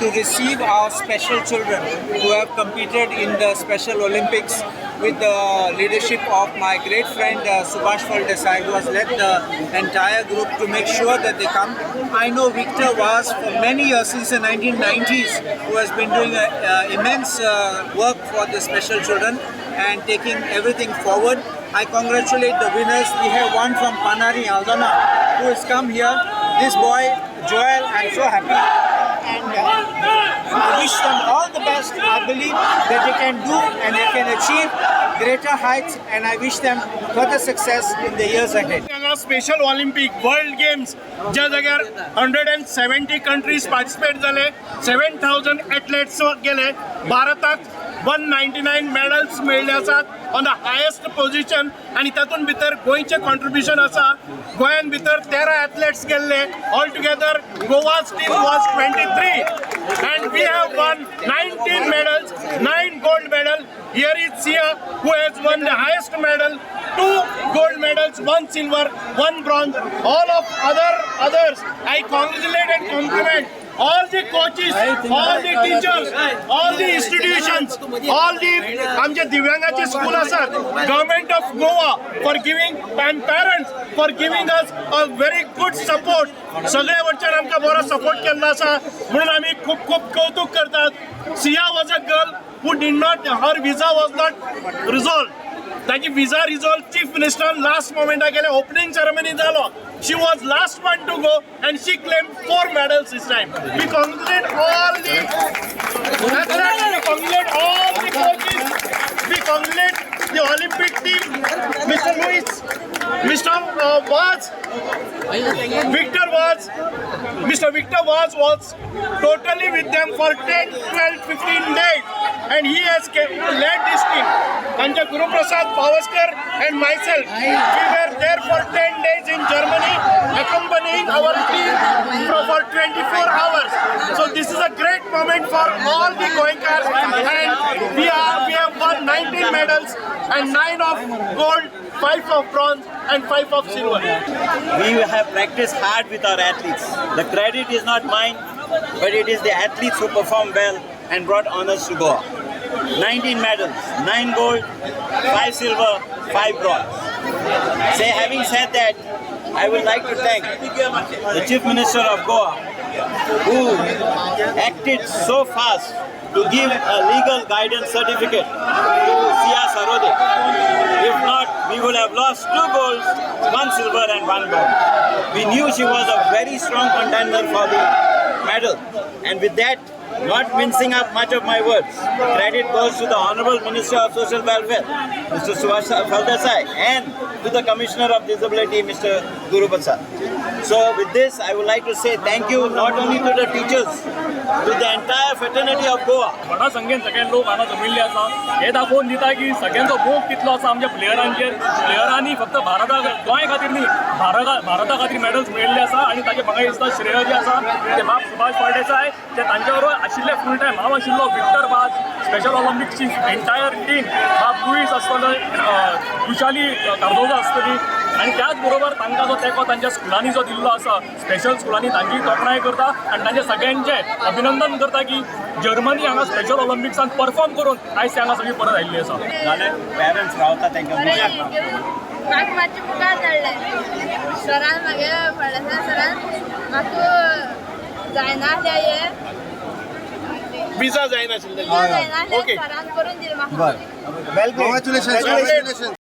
to receive our special children who have competed in the Special Olympics with the leadership of my great friend Subhash Phaldesai, who has led the entire group to make sure that they come. I know Victor was for many years, since the 1990s, who has been doing immense work for the special children and taking everything forward. I congratulate the winners. We have one from Panari, Aldona, who has come here. This boy, Joel, I'm so happy. And I wish them all the best. I believe that they can do and they can achieve greater heights, and I wish them further success in the years ahead. हांगा special Olympic world games ज्या जाग्यार 170 countries participate जाले, 7,000 athletes गेले. भारताक 199 medals मेळ्ळे आसात on the highest position आनी तातूंत भितर गोंयचें कॉन्ट्रिब्युशन आसा. गोंयान भितर 13 एथलेट्स गेल्ले. All together, Goa's team was 23 and we have won 19 medals, 9 gold medal. Here is Sia, who has won the highest medal, 2 gold medals, 1 silver, 1 bronze. All of others, I congratulate and compliment all the coaches, all the teachers, all the institutions, all the आमचे दिव्यांगाचे school आसात, Government of Goa for giving and parents for giving us a very good support. सगळ्या वटच्यान आमकां बरो support केल्लो आसा म्हणून आमी खूब खूब कौतुक करतात. Siya was a girl who did not, her visa was not resolved. ताची विजा रिझॉल्व चीफ मिनिस्टरान लास्ट मोमेंटाक केले. ओपनिंग सेरेमनी जालो, she was last one to go and she claim four medals this time. We congratulate all the athletes, we congratulate all the coaches, we congratulate the Olympic team, Mr. Luis, Mr. Vaz, Victor Vaz. Mr. Victor Vaz was totally with them for 10, 12, 15 days and he has led this team. Anja Guru Prasad Pavaskar and myself, we were there for 10 days in Germany, accompanying our team for 24 hours. So this is a great moment for all the Goenkars and we have won 19 medals and 9 of gold, 5 of bronze and 5 of silver. We have practiced hard with our athletes. The credit is not mine, but it is the athletes who performed well and brought honors to Goa. 19 medals, 9 gold, 5 silver, 5 bronze. Say, having said that, I would like to thank the Chief Minister of Goa, who acted so fast to give a legal guidance certificate to Sia Sarode. If not, we would have lost two golds, one silver and one bronze. We knew she was a very strong contender for the medal. And with that, not mincing up much of my words, credit goes to the Honorable Minister of Social Welfare, Mr. Subhash Phaldesai, and to the Commissioner of Disability, Mr. Guru Prasad. So with this, I would like to say thank you not only to the teachers, to the entire fraternity of Goa. व्हडा संख्येन सगळे लोक हांगा जमिल्ले आसा. हे दाखोवन दिता की सगळ्यांचो मोग कितलो आसा आमच्या प्लेयरांचेर. प्लेयरांनी फक्त भारता, गोंय खातीर न्ही, भारता खातीर मेडल्स मेळिल्ले आसा आनी ताचे म्हाका दिसता श्रेय जें आसा ते बाब सुभाष फळदेसाय, ते तांच्या बरोबर आशिल्ले फूल टायम हांव आशिल्लो, विक्टर वाज, स्पेशल ऑलिम्पिक्सची एंटायर टीम, बाब लुईस आसतलो, खुशाली कार्दोजा आसतली आनी त्याच बरोबर तांकां जो तेंको तांच्या स्कुलांनी जो दिल्लो आसा, स्पेशल स्कुलांनी, तांची तोखणाय करता आनी तांचे सगळ्यांचें अभिनंदन करता की जर्मनी हांगा स्पेशल ऑलिम्पिक्सान परफॉर्म करून आयज ते हांगा सगळी परत आयिल्ली आसा. जाल्यार पॅरंट्स रावता तांकां. बरें, म्हाका मातशें मुखार धाडलें सरान. मागे फळदेसाय सरान म्हाका जायना आसलें हें. विजा जायनाशिल्ले. जायना आसलें. Okay. सरान करून दिलें म्हाका. Well. Congratulations. Congratulations.